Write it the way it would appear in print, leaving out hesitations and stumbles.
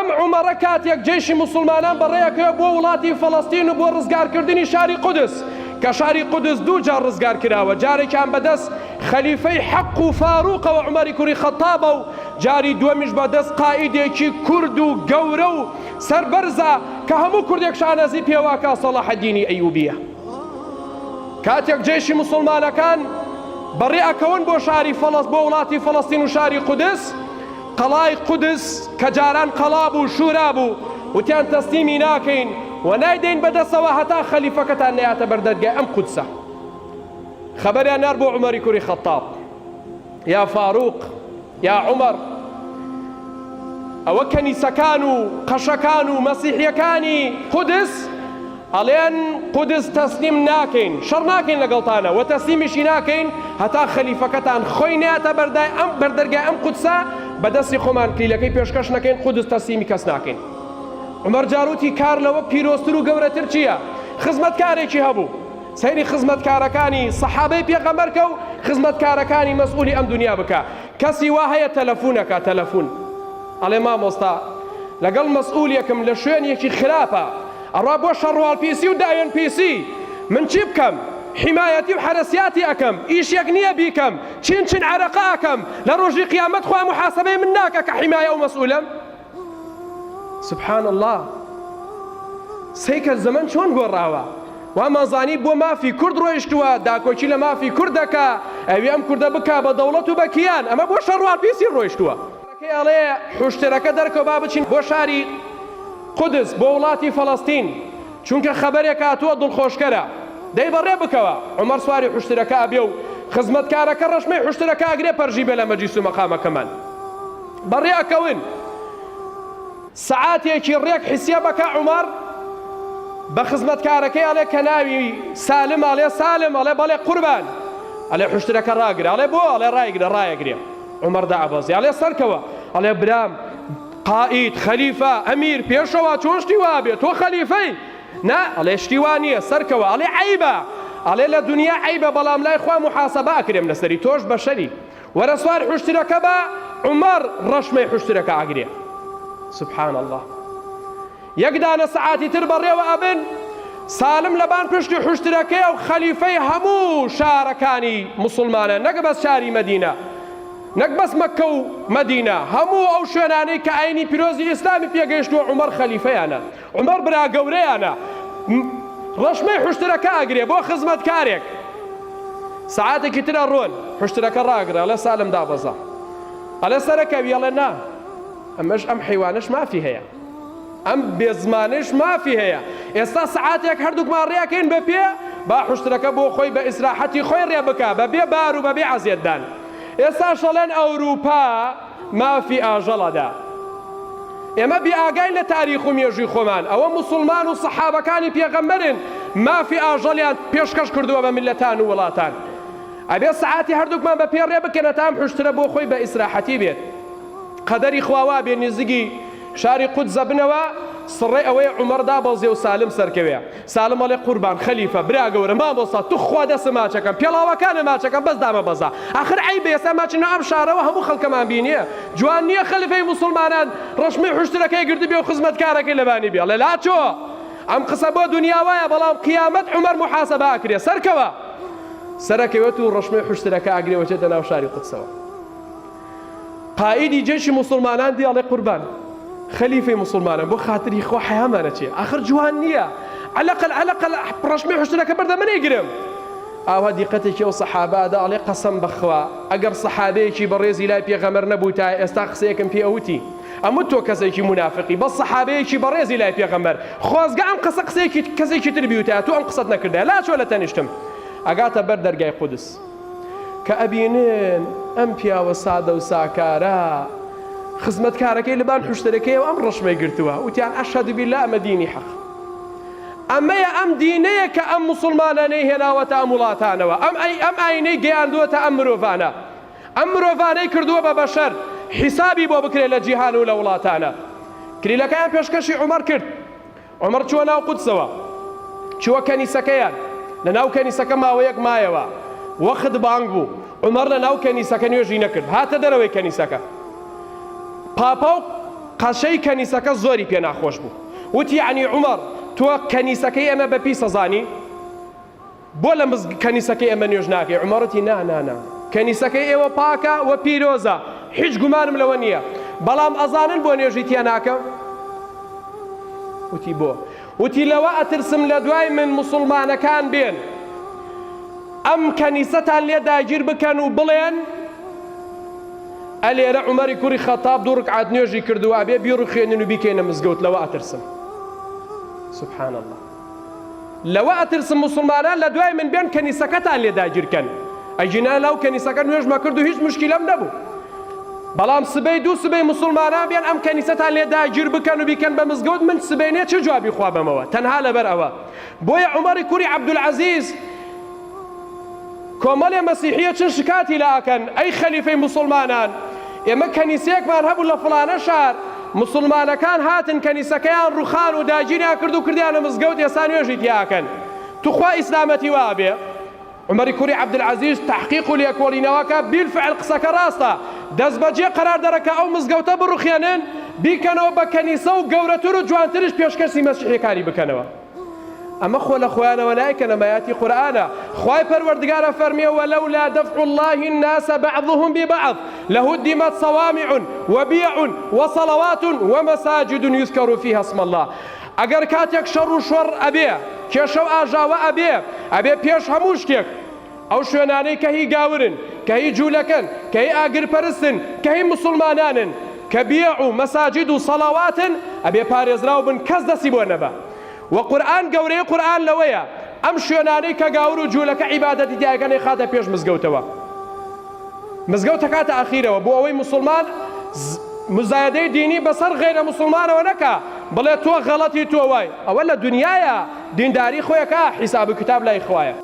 ئەم عومەڕە کاتێک جەیشی موسڵمانان بەڕێئەکەوێ بۆ وڵاتی فەڵەستین و بۆ ڕزگارکردنی شاری قودس، کە شاری قودس دوو جار ڕزگار کراوە، جارێکیان بەدەست خەلیفەی حەق و فاروقەوە عومەری کوڕی خەتابە و جاری دووەمیش بەدەست قائیدێکی کورد و گەورە و سەربەرزە کە هەموو کوردێک شانازی پێوە ئەکا سەڵاحەدینی ئەیوبیە. کاتێک جەیشی موسڵمانەکان بەڕێ ئەکەون بۆ شاری فەڵەس بۆ وڵاتی فەڵەستین و شاری قودس، قەڵای قودس کە جاران قەڵا بوو شورا بوو، وتیان تەسلیمی ناکەین و نایدەین بەدەسەوە هەتا خەلیفەکەتان نەیاتە بەر دەرگای ئەم قودسە. خەبەریان نارد بۆ عومەری کوڕی خەتاب، یا فاروق، یا عومەر، ئەوە کەنیسەکان و قەشەکان و مەسیحیەکانی قودس ئەڵێن قودس تەسلیم ناکەین، شەڕ ناکەین لەگەڵتانە و تەسلیمیشی ناکەین هەتا خەلیفەکەتان خۆی نەیاتە بەردای ئەم بەردەرگای ئەم قودسە بە دەستی خۆمان کلیلەکەی پێشکەش نەکەین قودس تەسلیمی کەس ناکەین. عومەر جاروتی کار لەوە پیرۆزتر و گەورەتر چییە؟ خزمەتکارێکی هەبوو سەیری خزمەتکارەکانی سەحابەی پێغەمبەر کە و خزمەتکارەکانی مەسئولی ئەم دونیا بکە کەسی وا هەیە تەلەفونەکا تەلەفون ئەڵێ مامۆستا لەگەڵ مەسئولیەکم لە شوێنیەکی خراپە ئەڕا بۆ شەڕواڵ پیسی و داوێن پیسی من چی بکەم حیمایەتی و حەرەسیاتی ئەکەم ئیشێک نیە بیکەم چین چین عەرەقە ئەکەم لە ڕۆژی قیامەت خوا موحاسەبەی من ناکا کە حیمایە و مەسئولم سبحان اللە سەیکە زەمەن چۆن گۆڕاوە وامان زانی بۆ مافی کورد ڕۆیشتووە داکۆکی لە مافی کورد دەکا ئەوی ئەم کوردە بکا بە دەوڵەت و بە کیان ئەمە بۆ شەڕواڵ پیسی ڕۆیشتووە. کەی ئەڵێ حوشترەکە دەرکەو با بچین بۆ شاری قودس بۆ وڵاتی فەڵەستین چونکە خەبەرێک هاتووە دڵخۆشکەرە دەی بەڕێ بکەوە عومەر سواری حوشترەکە ئەبێ و خزمەتکارەکە ڕەشمەی حوشترەکە ئەگرێ پەرژی بێ لە مەجلیس و مەقامەکەمان بەڕێ ئەکەون سەعاتێکی ڕێک حسیە بەکە عومەر بە خزمەتکارەکەی ئەڵێ کە ناوی سالم ئەڵێ سالم ئەڵێ بەڵێ قوربان ئەڵێ حوشترەکە ڕاگرە ئەڵێ بۆ ئەڵێ ڕایگرە ڕایەگرێ عومەر دائەبەزێ ئەڵێ سەرکەوە ئەڵێ برام قائید خەلیفە ئەمیر پێشەوا چۆن شتی وا بێ تۆ خەلیفەی نا ئەڵێ شتی وا نییە سەرکەوە ئەڵێ عەیبە ئەڵێ لە دنیا عەیبە بەڵام لای خوا موحاسەبە ئەکرێم لەسەری تۆش بەشەری وەرە سوار حوشترەکە بە عومەر ڕەشمەی حوشترەکە ئەگرێ سبحان اللە یەک دانە سەعاتی تر بەڕێوە ئەبن، سالم لەبان پشتی حوشترەکەیە و خەلیفەی هەموو شارەکانی موسڵمانە نەک بەس شاری مەدینە، نەک بەس مەککە و مەدینە، هەموو ئەو شوێنانەی کە ئاینی پیرۆزی ئیسلامی پێگەیشتووە عومەر خەلیفەیانە، عومەر برا گەورەیانە، ڕەشمەی حوشترەکە ئەگرێ بۆ خزمەتکارێک. سەعاتێکی تر ئەڕۆن، حوشترەکە ڕاگرە، ئەڵێ سالم دابەزە. ئەڵێ سەرەکەوی؟ ئەڵێ نا، ئەمەش ئەم حەیوانەش مافی هەیە. ئەم بێزمانەیش مافی هەیە. ئێستا سەعاتێک هەردووکمان ڕێ ئەکەین بە پێ، با حوشترەکە بۆ خۆی بە ئیسراحەتی خۆی ڕێ بکا، بە بێ بار و بە بێ عەزێتدان. ئێستاش ئەڵێن ئەورووپا مافی ئاژەڵ ئەدا. ئێمە بێ ئاگاین لە تاریخ و مێژووی خۆمان. ئەوە موسوڵمان و سەحابەکانی پێغەمبەرن مافی ئاژەڵیان پێشکەش کردووە بە میللەتان و وڵاتان. ئەبێ سەعاتی هەردووکمان بە پێ ڕێ بکەین هەتا ئەم حوشترە بۆ خۆی بە ئیسراحەتی بێت. قەدەری خوا وابێ نزیکی شاری قودس ئەبنەوە، سڕێ ئەوەیە عومەر دابەزێ و سالم سەرکەوێ. سالم ئەڵێ قوربان خەلیفە، برا گەورە، مامۆستا، توخوا دەستم ماچەکەم، پێڵاوەکانم ماچەکەم، بەس دامەبەزە. ئاخر عەیبە ئێستا ئێمە ئەچینە ئەم شارەوە هەموو خەڵکەمان بینێ. جوان نییە خەلیفەی موسڵمانان ڕەشمەی حوشترەکەی گرتبێ و خزمەتکارەکەی لەبانی بێ. ئەڵێ لاچۆ! ئەم قسە بۆ دونیا وایە، بەڵام قیامەت عومەر موحاسەبە ئەکرێ. سەرکەوە! سەرەکەوێت و ڕەشمەی حوشترەکە ئەگرێ و ئەچێتە ناو شاری قودسەوە. قائیدی جەیشی موسڵمانان دێ ئەڵێ قوربان خەلیفەی موسڵمانان بۆ خاتری خوا حەیامان ئەچێ ئاخر جوان نییە عەلەقەل عەلەقەل ڕەشمەی حوشترەکە بەردە من ئەیگرم ئاوا دیقەتێکی ئەو سەحابە ئەدا ئەڵێ قەسەم بەخوا ئەگەر سەحابەیەکی بەڕێزی لای پێغەمبەر نەبووتایە ئێستا قسەیەکم پێ ئەوتی ئەموت تۆ کەسێکی مونافقی بەس سەحابەیەکی بەڕێزی لای پێغەمبەر خۆزگە ئەم قسە قسەیەکی کەسێکی تر بیوتایە تۆ ئەم قسەت نەکردایە لاچۆ لە تەنیشتم ئەگاتە بەر دەرگای قودس کە ئەبینن ئەم پیاوە سادە و ساکارە خزمەتکارەکەی لەبان حوشترەکەیەوە ئەم ڕەشمەی گرتووە وتیان ئەشهەد بیللە ئەمە دینی حەق ئەمەیە ئەم دینەیە کە ئەم موسڵمانانەی هێناوەتە ئەم وڵاتانەوە ئەم ئەی ئەم ئاینەی گەیاندووەتە ئەم مرۆڤانە ئەم مرۆڤانەی کردووە بە بەشەر حیسابی بۆ بکرێت لە جیهان و لە وڵاتانە کلیلەکەیان پێشکەشی عومەر کرد عومەر چووە ناو قودسەوە، چووە کەنیسەکەیان، لە ناو کەنیسەکە ماوەیەک مایەوە، وەخت بانگ بوو، عومەر لە ناو کەنیسەکە نوێژی نەکرد، هاتە دەرەوەی کەنیسەکە، پاپا و. قەشەی کەنیسەکە زۆری پێ ناخۆش بوو وتی یەعنی عومەر تۆ کەنیسەکەی ئێمە بە پیس ئەزانی؟ بۆ لە مزگ کەنیسەکەی ئێمە نوێژ ناکەی؟ عومەر وتی نا نا نا کەنیسەکەی ئێوە پاکە و پیرۆزە هیچ گومانم لەوە نییە بەڵام ئەزانن بۆ نوێژی تیا ناکەم؟ وتی بۆ؟ وتی لەوە ئەترسم لە دوای من موسوڵمانەکان بێن ئەم کەنیسەتان لێ داگیر بکەن و بڵێن ئەلێرە عومەری کوڕی خەتاب دوو ڕکعات نوێژی کردووە ئەبێ بیڕوخێنین و بیکەینە مزگەوت لەوە ئەترسم سبحان اللە لەوە ئەترسم موسڵمانان لە دوای من بێن کەنیسەکەتان لێ داگیرکەن ئەگینا لەو کەنیسەکە نوێژمە کرد و هیچ مشکیلەم نەبوو بەڵام سبەی دوو سبەی موسڵمانان بێن ئەم کەنیسەتان لێ داگیر بکەن و بیکەن بە مزگەوت من سبەینێ چ جوابی خوا بەمەوە تەنها لەبەر ئەوە بۆیە عومەڕی کوڕی عەبدولعەزیز کۆمەڵێ مەسیحیە چن شکاتی لە ئەکەن ئەی خەلیفەی موسڵمانان ئێمە کەنیسەیەکمان هەبوو لە فڵانە شار موسڵمانەکان هاتن کەنیسەکەیان ڕوخان و داگیریان کرد و کردیانە مزگەوت ئێستا نوێژی تیا ئەکەن توخوا ئیسلامەتی وا ئەبێ؟ عومەری کوڕی عەبدولعەزیز تەحقیق و لێکۆڵینەوە کە بیلفعل قسەکە ڕاستە دەستبەجێ قەرار دەرە کە ئەو مزگەوتە بڕوخێنن بیکەنەوە بە کەنیسە و گەورەتر و جوانترش پێشکەشی مەسیحیەکانی بکەنەوە. ئەمە خۆ لە خۆیانەوە نایکەن ئەمە ئایەتی قورئانە خوای پەروەردگار ئەفەرموێ ولولا دفع اللە الناس بعضهم ببعض لهدمت صوامع وبیع وصلوات ومساجد یذکر فیها اسم اللە ئەگەر کاتێک شەڕ و شۆڕ ئەبێ کێشە و ئاژاوە ئەبێ ئەبێ پێش هەموو شتێک ئەو شوێنانەی کە هی گاورن، کە هی جوولەکەن، کە هی ئاگرپەرستن، کە هی موسوڵمانانن، کە بیەع و مەساجید و سەڵاواتن، ئەبێ پارێزراو بن کەس دەستی بۆ نەبا. وە قورئان گەورەیی قورئان لەوەیە ئەم شوێنانەی کە گاور و جوولەکە عیبادەتی تیا ئەکەن ئەیخاتە پێش مزگەوتەوە. مزگەوت ئەکاتە ئەخیرەوە بۆ ئەوەی موسوڵمان مزایەدەی دینی بەسەر غەیرە موسوڵمانەوە نەکا بڵێ تۆ غەڵەتی تۆ وای. ئەوە لە دونیایە دینداری خۆی ئەکا حیساب و کیتاب لای خوایە.